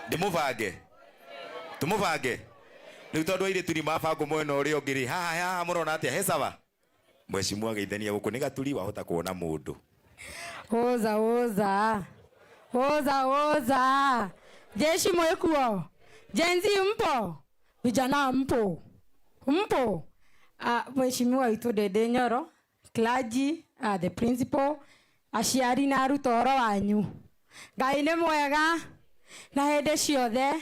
Ndĩmũbange, tũmũbange rĩu tondũ airĩtu nĩ mabangwo mwena ũrĩa ũngĩ rĩ, haha haha mũrona atĩa? He sawa? Mheshimiwa geithania gũkũ nĩ gaturi wahota kuona mũndũ. Oza oza oza oza, jeshi mwekuo, Gen Z mpo, vijana mpo, mpo. Mheshimiwa witũ Ndindi Nyoro, clergy, the principal, aciari na arutwo, ũhoro wanyu? Ngai nĩ mwega na hĩndĩ ciothe.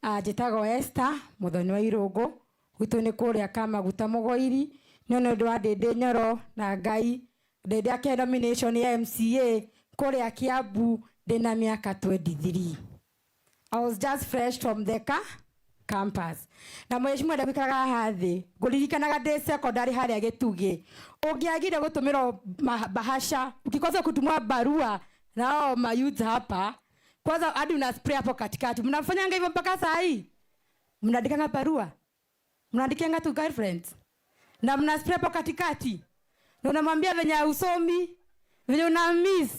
Njĩtagwo Esther Mũthoni wa Irũngũ, gwitũ nĩ kũrĩa Kamaguta Mũgoiri. No nĩ ũndũ wa Ndindi Nyoro na Ngai, Ndindi ake nomination ya MCA kũrĩa Kiambu ndĩna mĩaka 23. I was just fresh from the campus. Na mheshimiwa, ndagũikaraga haha thĩ, ngũririkanaga ndĩ secondary harĩa Gĩtugĩ, ũngĩagire gũtũmĩrwo bahasha, ukikosa kutumwa barua na hao mayouth hapa kwanza, hadi una spray hapo katikati. Mnafanyanga hivyo mpaka saa hii? Mnaandikanga barua, mnaandikianga tu girlfriends na mna spray hapo katikati, na unamwambia venye usomi, venye una miss,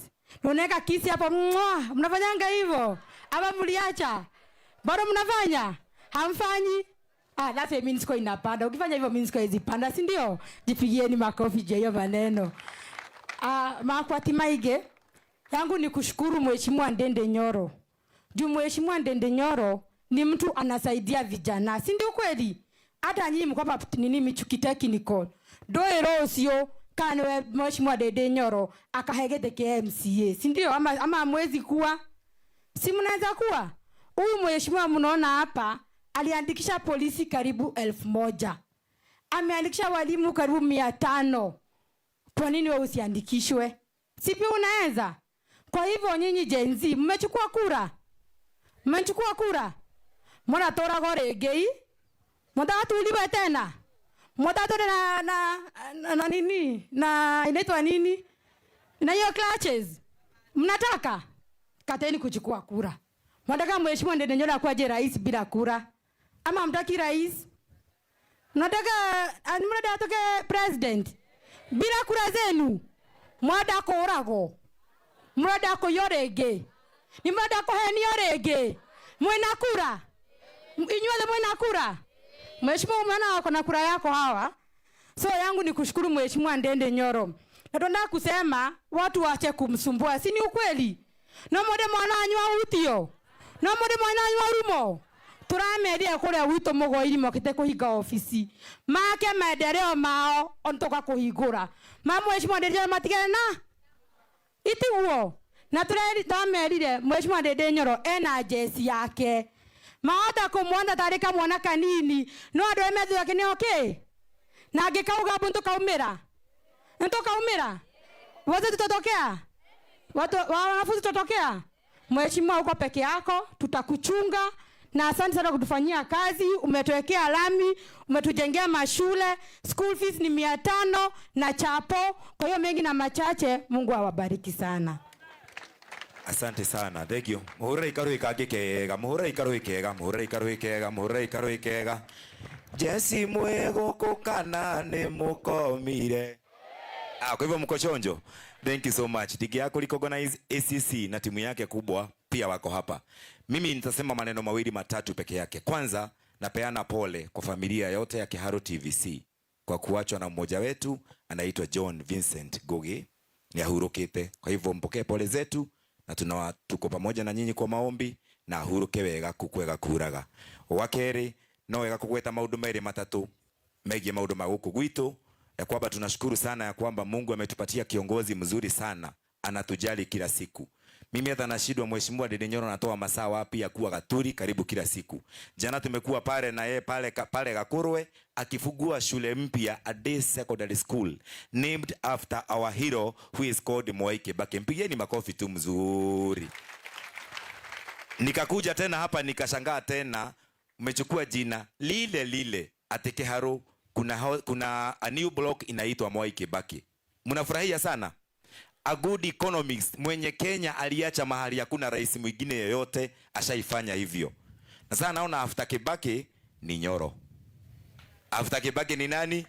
na unaweka kiss hapo mwa. Mnafanyanga hivyo ama mliacha? Bado mnafanya? Hamfanyi? Ah, that's why mean score inapanda. Ukifanya hivyo, mean score izipanda, si ndio? Jipigieni makofi juu ya hiyo maneno. Ah, makwati maige yangu ni kushukuru Mheshimiwa Ndindi Nyoro. Juu Mheshimiwa Ndindi Nyoro ni mtu anasaidia vijana, si ndio kweli? Hata nyinyi mko hapa nini Michuki Technical. Ndoĩ rũciũ kana niwe Mheshimiwa Ndindi Nyoro akahe gĩtĩ kĩa MCA, si ndio? Ama hamwezi kuwa? Si mnaweza kuwa? Huyu mheshimiwa mnaona hapa aliandikisha polisi karibu 1000. Ameandikisha walimu karibu 500. Kwa nini wewe usiandikishwe? Si pia unaweza? Kwa hivyo nyinyi Gen Z mmechukua kura? Mmechukua kura? Mbona toragwo rĩngĩ? Mnataka tuuliwe tena? Mnataka tuende na nini? Na inaitwa nini? Na hiyo clutches. Mnataka? Kateni kuchukua kura. Mnataka Mheshimiwa Ndindi Nyoro akuwe rais bila kura? Ama hamtaki rais? Mnataka mnataka atoke president bila kura zenu? Mwenda kũragwo? Mũrenda kũiywo rĩngĩ? Nĩ mũrenda kũhenio rĩngĩ? Mwĩna kura? Inyuothe mwĩna kura? Mheshimiwa, umeona wako na kura yako hawa. So yangu ni kushukuru Mheshimiwa Ndindi Nyoro. Na tunataka kusema watu waache kumsumbua, si ni ukweli? No mwende mwana wanyu ahutio? No mwende mwana wanyu arumo? Turameria kuria gwitũ Mũgoiri mokĩte kũhinga ofici make maendeleo mao ontoka kũhingũra ma Mheshimiwa Ndindi Nyoro matigane na itiguo na twamerire Mheshimiwa Ndindi Nyoro ena jesi yake, mahota kũmuona tarĩ kamwana kanini, no andũ arĩa me thutha wake nĩ okay, na angĩkauga mbu nĩtũkaumĩra, nĩtũkaumĩra wote, tutatokea watu wanafunzi, tutatokea. Mheshimiwa, uko peke yako, tutakuchunga na asante sana kutufanyia kazi. Umetuwekea lami, umetujengea mashule, school fees ni 500 na chapo. Kwa hiyo mengi na machache, Mungu awabariki sana. Asante sana, thank you. Muhurire ikarũĩ kangĩ kega, muhurire ikarũĩ kega, muhurire ikarũĩ kega, muhurire ikarũĩ kega. Jesi mwĩ gũkũ kana nĩ mũkomire? Ah, kwa hivyo mko chonjo. Thank you so much. Ndingĩaga ku recognize ACC na timu yake kubwa pia wako hapa. Mimi nitasema maneno mawili matatu peke yake. Kwanza, napeana pole kwa familia yote ya Kiharu TVC kwa kuachwa na mmoja wetu anaitwa John Vincent Ngugi, ni ahurukite. Kwa hivyo mpokee pole zetu na tuko pamoja na nyinyi kwa maombi na ahuruke wega kukwega kuraga. Wa kerĩ, no wega kugweta maundu merĩ matatu megiĩ maundu ma gũkũ gwitũ, ya kwamba tunashukuru sana ya kwamba Mungu ametupatia kiongozi mzuri sana, anatujali kila siku. Mimi hata nashindwa, Mheshimiwa Ndindi Nyoro anatoa masaa wapi ya kuwa Gaturi karibu kila siku. Jana tumekuwa pale na yeye pale Gakurwe akifungua shule mpya, a day secondary school named after our hero who is called Mwai Kibaki. Mpigieni makofi tu mzuri. Nikakuja tena hapa nikashangaa tena umechukua jina lile lile ati Kiharu kuna a new block inaitwa Mwai Kibaki. Mnafurahia sana? A good economist mwenye Kenya aliacha mahali hakuna rais mwingine yoyote ashaifanya hivyo. Na sasa naona after Kibaki ni Nyoro. After Kibaki ni nani?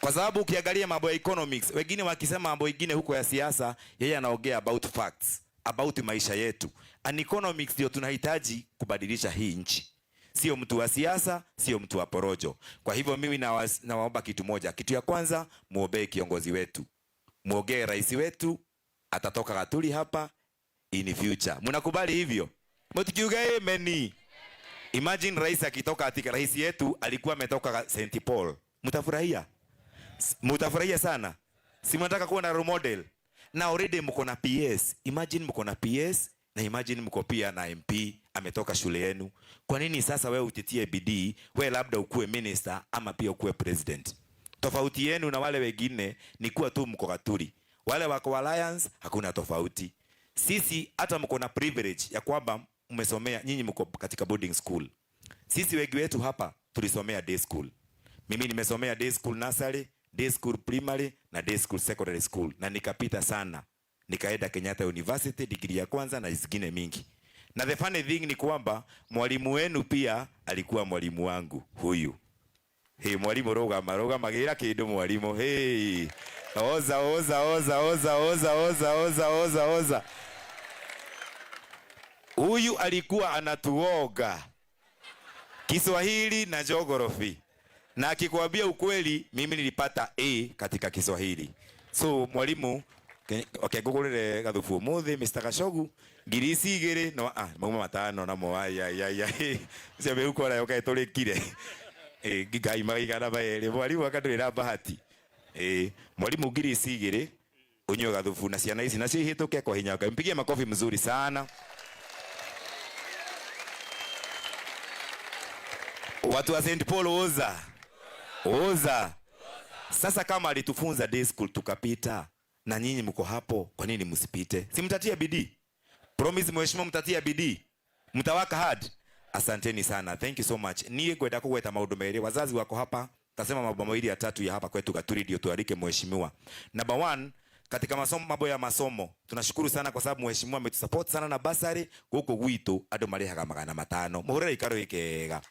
Kwa sababu ukiangalia mambo ya economics, wengine wakisema mambo ingine huko ya siasa, yeye anaongea about facts, about maisha yetu. An economics ndio tunahitaji kubadilisha hii nchi, sio mtu wa siasa, sio mtu wa porojo. Kwa hivyo mimi nawaomba kitu moja. Kitu ya kwanza, muombee kiongozi wetu, muogee rais wetu, atatoka Gaturi hapa in future. Mnakubali hivyo? Mtukiuga amen. Imagine rais akitoka atika, rais yetu alikuwa ametoka St Paul, mtafurahia, mtafurahia sana. Si mnataka kuwa na role model? Na already mko na PS. Imagine mko na PS na imagine mko pia na MP ametoka shule yenu. Kwa nini sasa wewe utitie bidii, wewe labda ukuwe minister ama pia ukuwe president? Tofauti yenu na wale wengine ni kuwa tu mko Gaturi. Wale wako Alliance hakuna tofauti. Sisi hata mko na privilege ya kwamba mmesomea, nyinyi mko katika boarding school. Sisi wengi wetu hapa tulisomea day school. Mimi nimesomea day school nursery, day school primary na day school secondary school, na nikapita sana. Nikaenda Kenyatta University degree ya kwanza na zingine mingi. Na the funny thing ni kwamba mwalimu wenu pia alikuwa mwalimu wangu huyu. Hey, mwalimu rugama, rugama gira kindu mwalimu. Hey. Oza, oza, oza, oza, oza, oza, oza, oza, oza. Huyu alikuwa anatuoga Kiswahili na geography. Na akikwambia ukweli, mimi nilipata A katika Kiswahili. So mwalimu, okay, ngũgũrĩre gathubu ũmũthĩ Mr. Gachogu ngiri ici igĩrĩ no mauma matano namo ai ai ai ai cio mĩhuko nayo kaĩ tũrĩkire. Ngai magaigana merĩ mwalimu akandũrĩra bahati. Mwalimu ngiri ici igĩrĩ unywe gathubu na ciana ici nacio ihĩtũke kwa hinya. Mpigie makofi mzuri sana. Watu wa St Paul oza. Oza. Sasa kama alitufunza day school tukapita, na nyinyi mko hapo, kwa nini msipite? Si mtatia bidii? Promise mheshimiwa, mtatia bidii. Mtawaka hard. Asanteni sana. Thank you so much. Niye kwenda kugweta maundu meri. Wazazi wako hapa. Tasema mambo mawili ya tatu ya hapa kwetu Gaturi ndio tualike mheshimiwa. Number 1, katika masomo, mambo ya masomo, tunashukuru sana kwa sababu mheshimiwa ametusupport sana na basari guku gwitu andu marihaga 500. Muhurire ikaro ikega.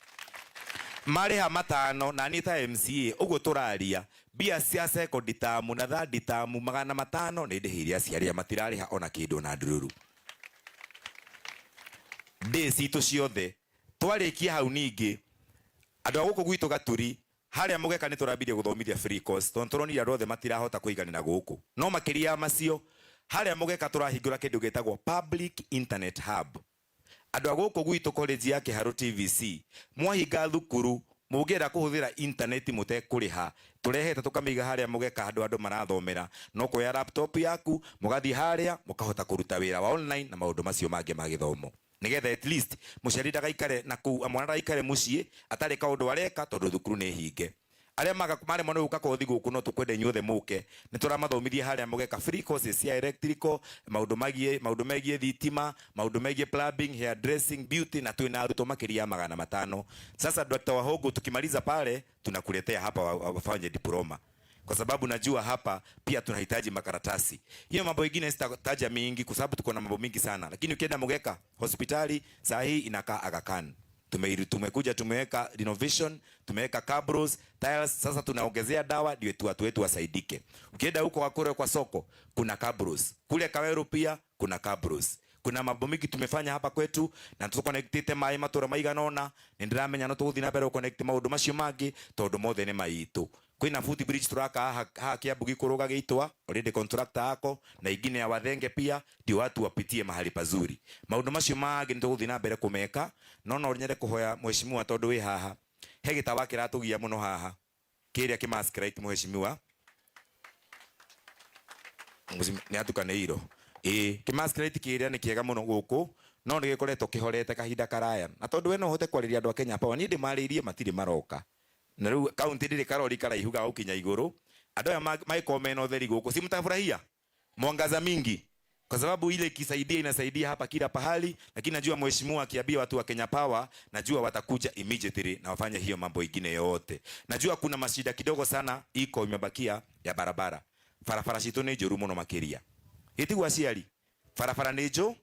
Mariha 5 na ni ta MCA uguo turaria mbia cia second term na third term 500 ni ndihiria aciari matirariha ona kindu na ndururu. Ndĩ citũ ciothe twarikia hau ningi andu a guku gwitu Gaturi haria mugeka ni turambirie guthomithia free course tondu turonire andu othe matirahota kuiganira guku no makiria macio haria mugeka turahingura kindu gitagwo public internet hub. Andu a guku gwitu college ya Kiharu TVC mwahinga thukuru mungienda kuhuthira internet mutekuriha turehete tukamiga haria mugeka handu andu marathomera no kuoya laptop yaku mugathie haria mukahota kuruta wira wa online na maundu macio mangi ma githomo nigetha at least muciari ndagaikare na kuu mwana ndagaikare mucii atari kaundu areka tondu thukuru ni hinge. Aria maremwo ni guka kothi guku no tukwende inyuothe muke ni turamathomithia haria mugeka free courses cia electrical maundu megie thitima maundu megie plumbing, hair dressing, beauty na twina arutwo makiria ya 500. Sasa Dr. Wahogo tukimaliza pale tunakuletea hapa wafanye diploma kwa sababu najua hapa pia tunahitaji makaratasi. Hiyo mambo mengine sitataja mingi kwa sababu tuko na mambo mingi sana. Lakini ukienda Mugeka hospitali saa hii inakaa Aga Khan. Tumekuja tumeweka renovation, tumeweka cabros, tiles, sasa tunaongezea dawa ndio watu wetu wasaidike. Ukienda huko Wakore kwa soko kuna cabros. Kule Kaweru pia kuna cabros. Kuna mambo mingi tumefanya hapa kwetu na tuconnectite mai matura maigana ona ni ndiramenya no tuguthi na mbere connect maundu macio mangi tondu mothe ni maitu. Kwina foot bridge turaka haha Kiambu gikuruga gitwa already contractor yako na ingine ya Wathenge pia ndio watu wapitie mahali pazuri. Maundu macio mangi ni tuguthi na mbere kumeka no no nyende kuhoya mheshimiwa tondu wi haha he gitawa kiratugia muno haha kiria ki masquerade mheshimiwa ni atukaneiro ki masquerade kiria ni kiega muno guku no ni gikoretwo kihorete kahinda karaya na tondu we no uhote kwariria andu a Kenya Power ni ndimaririe matiri maroka na riu kaunti ndiri karori karaihu ga gukinya iguru andu aya magikorwo mena utheri guku si mtafurahia mwangaza mingi kwa sababu ile ikisaidia inasaidia hapa kila pahali, lakini najua mheshimiwa akiambia watu wa Kenya Power najua watakuja immediately na wafanye hiyo mambo ingine yote. Najua kuna mashida kidogo sana iko imebakia ya barabara. Barabara citu ni njuru muno makiria. Itigwa aciari barabara ni nju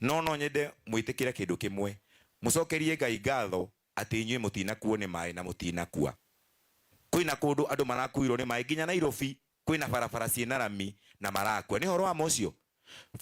no no nyende mwitikire kindu kimwe mucokerie Ngai ngatho ati inyuĩ mũtinakuo nĩ maĩ na mũtinakua. Kwĩna kũndũ andũ marakuirwo nĩ maĩ nginya Nairobi kwĩna barabara ciĩna rami na marakua. Nĩ ũhoro wa ma ũcio?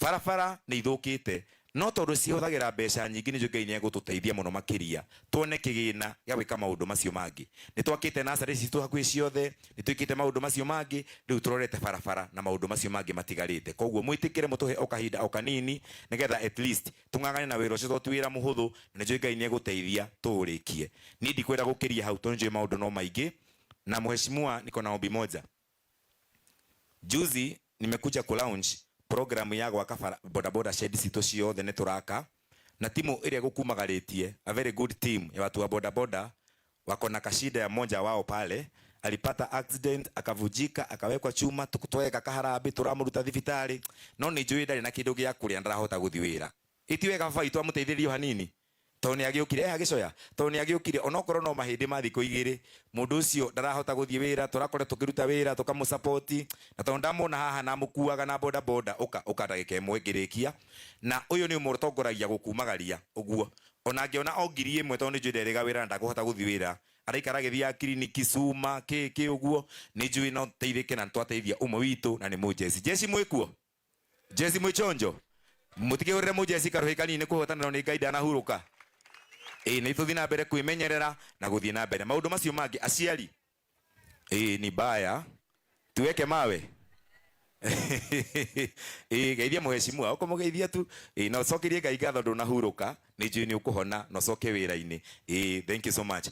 Barabara nĩ ithũkĩte No tondu cihũthagĩra mbeca nyingĩ, nĩ njũĩ Ngai nĩ egũtũteithia mũno makĩria tuone kĩgĩna gĩa gwĩka maũndũ macio mangĩ. Nĩ twakĩte nursery citũ hakuhĩ ciothe, nĩ twĩkĩte maũndũ macio mangĩ, rĩu tũrorete barabara na maũndũ macio mangĩ matigarĩte. Koguo mwĩtĩkĩre mũtũhe o kahinda o kanini nĩgetha at least tũng'ang'ane na wĩra ũcio, tondũ ti wĩra mũhũthũ, na nĩ njũĩ Ngai nĩ egũteithia tũũrĩkie. Niĩ ndikwenda gũkĩria hau tondũ nĩ njũĩ maũndũ no maingĩ. Na mheshimiwa, niko na ombi moja. Juzi nimekuja ku launch program ya gwaka bodaboda shed citũ ciothe nĩ tũraka na timu ĩrĩa gũkumagarĩtie, a very good team ya watu wa bodaboda. Wako na kashida ya mmoja wao pale alipata accident, akavujika, akawekwa chuma, tukutweka kaharambi, tũramũruta thibitarĩ, no nĩ njũĩ ndarĩ na kĩndũ gĩa kũrĩa, ndarahota gũthiĩ wĩra. Iti wega baba witũ amũteithĩrĩrio hanini tondũ nĩ agĩũkire agĩcoya, tondũ nĩ agĩũkire onokorwo no mahĩndĩ ma thikũ igĩrĩ, mũndũ ũcio ndarahota gũthiĩ wĩra. Tũrakorwo tũkĩruta wĩra tũkamũsapoti, na tondũ ndamwona haha na mũkuaga na boda boda, ũka ũka ndagĩka ĩmwe ngĩrĩkia. Na ũyũ nĩ ũmwe ũtongoragia gũkumagaria ũguo, ona angĩona o 1000, tondũ nĩ njũĩ nderĩga wĩra na ndakũhota gũthiĩ wĩra, araikara agĩthiaga kiriniki cuma kĩ kĩ ũguo, nĩ njũĩ no teithĩke na twateithia ũmwe witũ na nĩ mũjeci. Jeci mwĩkuo? Jeci mwĩchonjo? Mũtikĩhũrĩre mũjeci karũhĩ kanini kũhotanĩrwo nĩ Ngai ndanahurũka. Ĩĩ, nĩ tũthiĩ na mbere kwĩmenyerera na gũthiĩ na mbere maũndũ macio mangĩ. Aciari, ĩĩ, ni baya tuweke mawe. Ĩĩ, geithia mũheshimiwa, ũkũmũgeithia tu. Ĩĩ, na ũcokerie Ngai ngatho ndũnahurũka, nĩ njũĩ nĩ ũkũhona na ũcoke wĩra-inĩ. Ĩĩ, thank you so much.